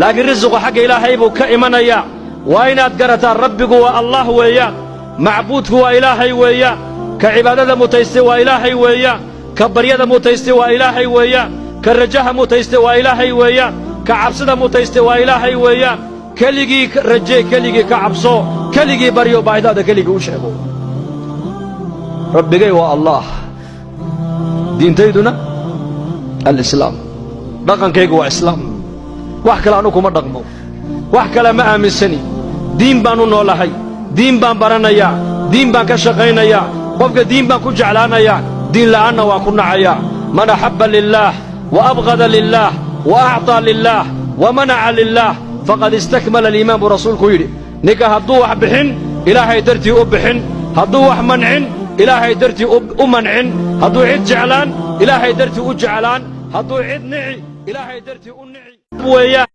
Laakiin risiqu xagga Ilaahay buu ka imanayaa. Waa inaad garataa, Rabbigu waa Allah weeyaan, macbuudku waa Ilaahay weeyaan, ka cibaadada mutaystay waa Ilaahay weeyaan, ka baryada mutaystay waa Ilaahay weeyaan, ka rajaha mutaystay waa Ilaahay weeyaan, ka cabsida mutaystay waa Ilaahay weeyaan. Keligii rajee, keligii ka cabso, keligii baryo, baahidaada keligii u sheego. Rabbigay waa Allah, diintayduna alislaam, dhaqankaygu waa Islaam. Wax kale anu kuma dhaqmo, wax kale ma aaminsani. Diin baan u noolahay, diin baan baranayaa, diin baan ka shaqaynayaa. Qofka diin baan ku jeclaanayaa, diin la'aanna waan ku nacayaa. Man axabba lilaah wa abghada lilaah wa acطaa lilaah wa manaca lilaah faqad istakmala aliimaan, buu Rasuulku yidhi. Ninka hadduu wax bixin, Ilaahay dartii u bixin; hadduu wax mancin, Ilaahay dartii u mancin; hadduu cid jeclaan, Ilaahay dartii u jeclaan; hadduu cid nici, Ilaahay dartii u nici weeyaan.